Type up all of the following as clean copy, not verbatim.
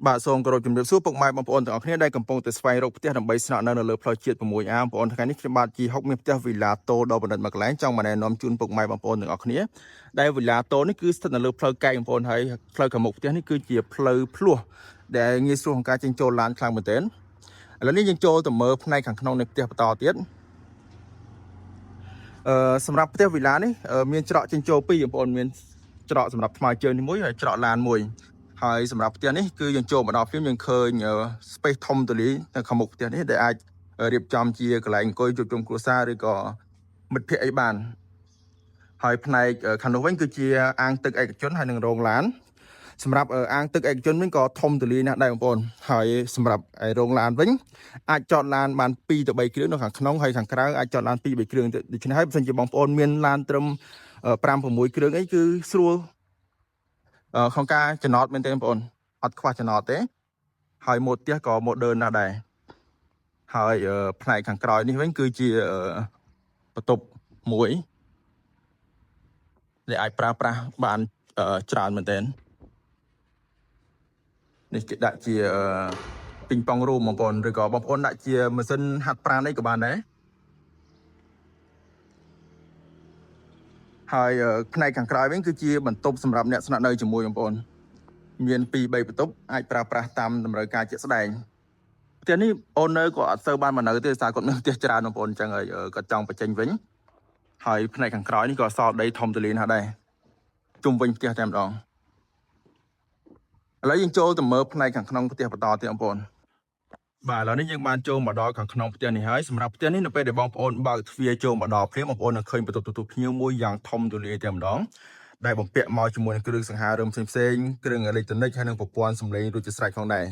បាទសូមគោរពជំរាបសួរពុកម៉ែបងប្អូនទាំងអស់គ្នាដែលកំពុងតែស្វែងរកផ្ទះដើម្បីស្នាក់នៅនៅលើផ្លូវជាតិ 6A បងប្អូនថ្ងៃនេះខ្ញុំបាទជីហុកមានផ្ទះវីឡាតូដ៏ប្រណិតមួយកន្លែងចង់មកណែនាំជូនពុកម៉ែបងប្អូនទាំងអស់គ្នាដែលវីឡាតូនេះគឺស្ថិតនៅលើផ្លូវកែងបងប្អូនហើយផ្លូវខាងមុខផ្ទះនេះគឺជាផ្លូវភ្លោះដែលងាយស្រួលក្នុងការចេញចូលឡានខ្លាំងមែនទែនឥឡូវនេះយើងចូលទៅមើលផ្នែកខាងក្នុងនៃផ្ទះបន្តទៀតអឺសម្រាប់ផ្ទះវីឡានេះមានច្រកចេញចូលពីរបងប្អូនមានច្រកសម្រាប់ថ្មើរជើងនេះមួយហើយច្រកឡានមួយ ហើយសម្រាប់ផ្ទះនេះគឺយើងចូលមកដល់ភ្លាមយើងឃើញ space ធំទូលាយនៅខាងមុខផ្ទះនេះដែលអាចរៀបចំជាកន្លែងអង្គុយជួបជុំគ្រួសារឬក៏មិត្តភ័ក្តិអីបានហើយផ្នែកខាងនោះវិញគឺជាអាងទឹកឯកជនហើយនិងរោងឡានសម្រាប់អាងទឹកឯកជនវិញក៏ធំទូលាយណាស់ដែរបងប្អូនហើយសម្រាប់ឯរោងឡានវិញអាចចតឡានបាន2ទៅ3គ្រឿងនៅខាងក្នុងហើយខាងក្រៅអាចចតឡាន2 3គ្រឿងទៀតដូច្នេះហើយបើសិនជាបងប្អូនមានឡានត្រឹម5 6គ្រឿងអីគឺស្រួលក្នុងការចំណតមែនទេបងប្អូនអត់ខ្វះចំណតទេហើយម៉ូតផ្ទះក៏ modern ណាស់ដែរហើយផ្នែកខាងក្រោយនេះវិញគឺជាបន្ទប់មួយដែលអាចប្រើប្រាស់បានច្រើនមែនទែននេះគេដាក់ជាពីងប៉ង room បងប្អូនឬក៏បងប្អូនដាក់ជាម៉ាស៊ីនហាត់ប្រាណអីក៏បានដែរហើយផ្នែកខាងក្រោយវិញគឺជាបន្ទប់សម្រាប់អ្នកស្នាក់នៅជាមួយបងប្អូនមាន2 3បន្ទប់អាចប្រើប្រាស់តាមតម្រូវការជាក់ស្ដែងផ្ទះនេះ owner ក៏អត់សូវបានមកនៅទេដោយសារគាត់នៅផ្ទះច្រើនបងប្អូនអញ្ចឹងហើយគាត់ចង់បញ្ចេញវិញហើយផ្នែកខាងក្រោយនេះក៏សល់ដីធំទូលាយណាស់ដែរជុំវិញផ្ទះតែម្ដងឥឡូវយើងចូលទៅមើលផ្នែកខាងក្នុងផ្ទះបន្តទៀតបងប្អូនបាទឥឡូវនេះយើងបានចូលមកដល់ខាងក្នុងផ្ទះនេះហើយសម្រាប់ផ្ទះនេះនៅពេលដែលបងប្អូនបើកទ្វារចូលមកដល់ភ្លាមបងប្អូននឹងឃើញបន្ទប់ទទួលភ្ញៀវមួយយ៉ាងធំទូលាយតែម្ដងដែលបំពាក់មកជាមួយនឹងគ្រឿងសង្ហារឹមផ្សេងៗគ្រឿងអេឡិចត្រូនិកហើយនិងប្រព័ន្ធសំឡេងរួចជាស្រេចផងដែរ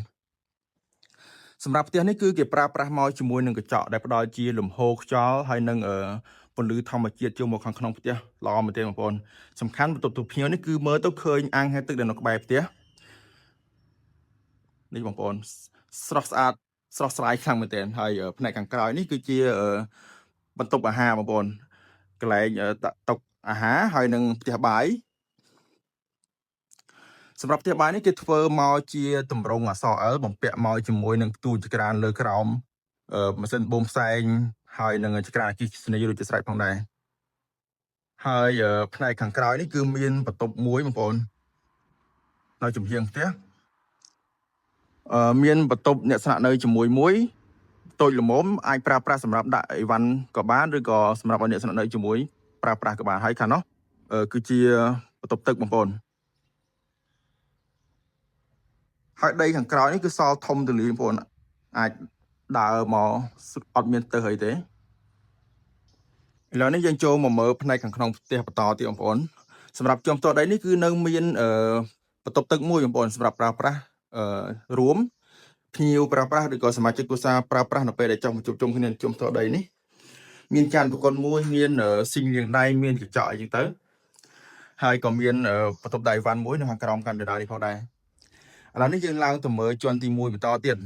សម្រាប់ផ្ទះនេះគឺគេប្រើប្រាស់មកជាមួយនឹងកញ្ចក់ដែលផ្ដល់ជាលំហូរខ្យល់ហើយនិងពន្លឺធម្មជាតិចូលមកខាងក្នុងផ្ទះល្អមែនទែនបងប្អូនសំខាន់បន្ទប់ទទួលភ្ញៀវនេះគឺមើលទៅឃើញអាងហែលទឹកដែលនៅក្បែរផ្ទះនេះបងប្អូនស្រស់ស្អាតស្រស់ស្រាយខ្លាំងមែនទែនហើយផ្នែកខាងក្រោយនេះគឺជាបន្ទប់អាហារបងប្អូនកន្លែងដាក់តុអាហារហើយនិងផ្ទះបាយសម្រាប់ផ្ទះបាយនេះគេធ្វើមកជាទម្រង់អក្សរ L បំពាក់មកជាមួយនឹងទូចក្រានលើក្រោមម៉ាស៊ីនបូមផ្សែងហើយនឹងចក្រានអគ្គិសនីរួចជាស្រេចផងដែរហើយផ្នែកខាងក្រោយនេះគឺមានបន្ទប់មួយបងប្អូននៅចំហៀងផ្ទះមានបន្ទប់អ្នកស្នាក់នៅជាមួយមួយតូចល្មមអាចប្រើប្រាស់សម្រាប់ដាក់អីវ៉ាន់ក៏បានឬក៏សម្រាប់ឲ្យអ្នកស្នាក់នៅជាមួយប្រើប្រាស់ក៏បានហើយខាងនោះគឺជាបន្ទប់ទឹកបងប្អូនហើយដីខាងក្រោយនេះគឺសល់ធំទូលាយបងប្អូនអាចដើរមកអត់មានទៅអីទេឥឡូវនេះយើងចូលមកមើលផ្នែកខាងក្នុងផ្ទះបន្តទៀតបងប្អូនសម្រាប់ជាន់ផ្ទាល់ដីនេះគឺនៅមានបន្ទប់ទឹកមួយបងប្អូនសម្រាប់ប្រើប្រាស់រួមភ្ញៀវប្រើប្រាស់ឬក៏សមាជិកគ្រួសារប្រើប្រាស់នៅពេលដែលចង់មកជួបជុំគ្នាជុំផ្ទាល់ដីនេះមានចានប្រកបមួយមានស៊ីងលាងដៃមានកញ្ចក់អីចឹងទៅហើយក៏មានបន្ទប់ដៃវ៉ាន់មួយនៅខាងក្រោមកាន់ដដែលនេះផងដែរឥឡូវនេះយើងឡើងទៅមើលជាន់ទី1បន្តទៀត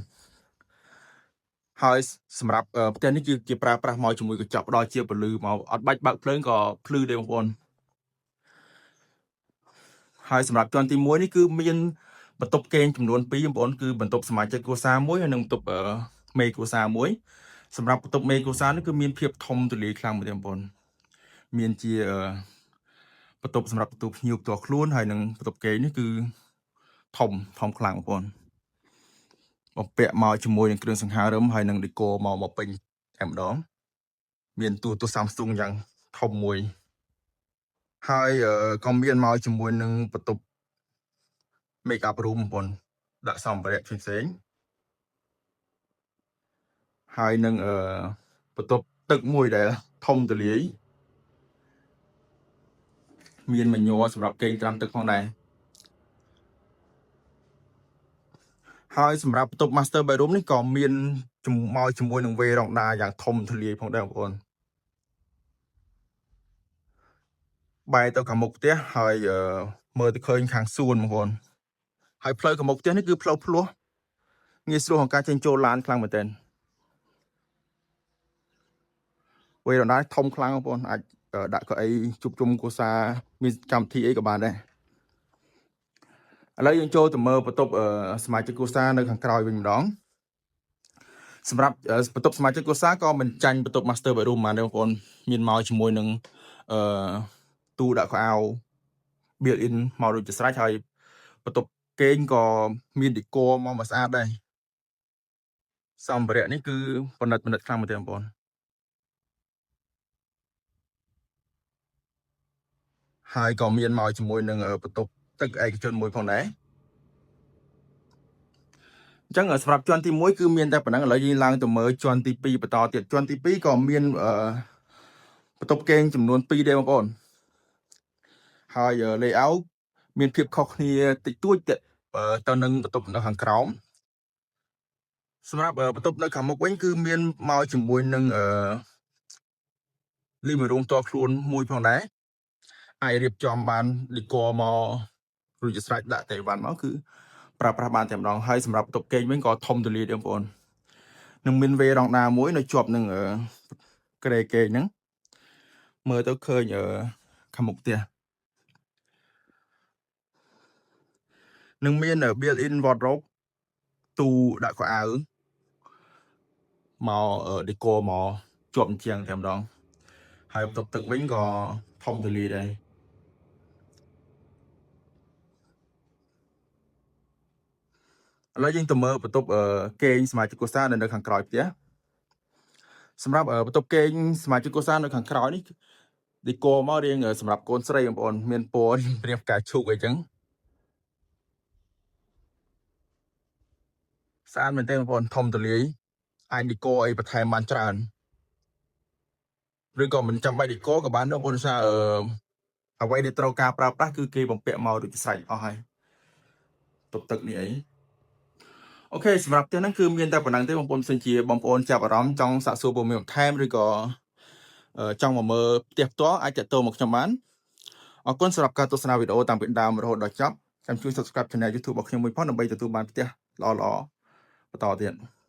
ហើយសម្រាប់ផ្ទះនេះគឺគេប្រើប្រាស់មកជាមួយកញ្ចក់ផ្ដល់ជាពន្លឺមកអត់បាច់បើកភ្លើងក៏ភ្លឺដែរបងប្អូនហើយសម្រាប់ជាន់ទី1នេះគឺមានបន្ទប់គេងចំនួន2បងប្អូនគឺបន្ទប់សមាជិកគ្រួសារមួយហើយនិងបន្ទប់មេគ្រួសារមួយសម្រាប់បន្ទប់មេគ្រួសារនេះគឺមានភាពធំទូលាយខ្លាំងមែនទេបងប្អូនមានជាបន្ទប់សម្រាប់ទទួលភ្ញៀវផ្ទាល់ខ្លួនហើយនិងបន្ទប់គេងនេះគឺធំធំខ្លាំងបងប្អូនបំពាក់មកជាមួយនឹងគ្រឿងសង្ហារឹមហើយនិងដេកមកមកពេញតែម្ដងមានទូទស្សន៍ Samsung យ៉ាងធំមួយហើយក៏មានមកជាមួយនឹងបន្ទប់ make up room បងប្អូនដាក់សម្ភារៈផ្សេងៗហើយនឹងបន្ទប់ទឹកមួយដែលធំទូលាយមានមញ័រសម្រាប់គេងត្រាំទឹកផងដែរហើយសម្រាប់បន្ទប់ master bedroom នេះក៏មានមកជាមួយនឹងវេរ៉ង់ដាយ៉ាងធំទូលាយផងដែរបងប្អូនបែរទៅខាងមុខផ្ទះហើយមើលទៅឃើញខាងសួនបងប្អូនហើយផ្លូវខាងមុខផ្ទះនេះគឺផ្លូវភ្លោះងាយស្រួលក្នុងការចេញចូលឡានខ្លាំងមែនទែនវេរ៉ង់ដាធំខ្លាំងបងប្អូនអាចដាក់កៅអីជួបជុំគ្រួសារមានកម្មវិធីអីក៏បានដែរ ឥឡូវយើងចូលទៅមើលបន្ទប់សមាជិកគ្រួសារនៅខាងក្រោយវិញម្ដងសម្រាប់បន្ទប់សមាជិកគ្រួសារក៏មិនចាញ់បន្ទប់ master bedroom ហ្មងទេបងប្អូនមានមកជាមួយនឹងអឺទូដាក់ខោអាវ built in មកដូចជាស្រេចហើយបន្ទប់គេងក៏មាន decor មកមកស្អាតដែរសម្ភារៈនេះគឺប្រណិតប្រណិតខ្លាំងមែនទែនបងប្អូនហើយក៏មានមកជាមួយនឹងបន្ទប់ទឹកឯកជនមួយផងដែរអញ្ចឹងសម្រាប់ជាន់ទី1គឺមានតែប៉ុណ្ណឹងឥឡូវយើងឡើងទៅមើលជាន់ទី2បន្តទៀតជាន់ទី2ក៏មានអឺបន្ទប់គេងចំនួន2ដែរបងប្អូនហើយ layout មានភាពខុសគ្នាតិចតួចទៅនឹងបន្ទប់នៅខាងក្រោមសម្រាប់បន្ទប់នៅខាងមុខវិញគឺមានមកជាមួយនឹងអឺ living room ផ្ទាល់ខ្លួនមួយផងដែរអាចរៀបចំបាន decor មករួចជាស្រេចដាក់តែវ៉ាន់មកគឺប្រើប្រាស់បានតែម្ដងហើយសម្រាប់បន្ទប់គេងវិញក៏ធំទូលាយដែរបងប្អូននឹងមានវេរ៉ង់ដាមួយនៅជាប់នឹងគ្រែគេងហ្នឹងមើលទៅឃើញខាងមុខផ្ទះនឹងមាន built in wardrobe ទូដាក់ខោអាវមក decor មកជាប់ជញ្ជាំងតែម្ដងហើយបន្ទប់ទឹកវិញក៏ធំទូលាយដែរឥឡូវយើងទៅមើលបន្ទប់គេងសមាជិកគ្រួសារនៅខាងក្រោយផ្ទះសម្រាប់បន្ទប់គេងសមាជិកគ្រួសារនៅខាងក្រោយនេះ decor មករៀងសម្រាប់កូនស្រីបងប្អូនមានពណ៌រៀងផ្កាឈូកអីចឹងស្អាតមែនទែនបងប្អូនធំទូលាយអាច decor អីបន្ថែមបានច្រើនឬក៏មិនចាំបាច់ decor ក៏បានដែរបងប្អូនសារអឺអ្វីដែលត្រូវការប្រើប្រាស់គឺគេបំពាក់មករួចជាស្រេចអស់ហើយទប់ទឹកនេះអីOK សម្រាប់ផ្ទះហ្នឹងគឺមានតែប៉ុណ្ណឹងទេបងប្អូនផ្សេងជាបងប្អូនចាប់អារម្មណ៍ចង់សាកសួរព័ត៌មានបន្ថែមឬក៏ចង់មកមើលផ្ទះផ្ទាល់អាចទាក់ទងមកខ្ញុំបានអរគុណសម្រាប់ការទស្សនាវីដេអូតាំងពីដើមរហូតដល់ចប់ចាំជួយ Subscribe Channel YouTube របស់ខ្ញុំមួយផងដើម្បីទទួលបានផ្ទះល្អៗបន្តទៀត។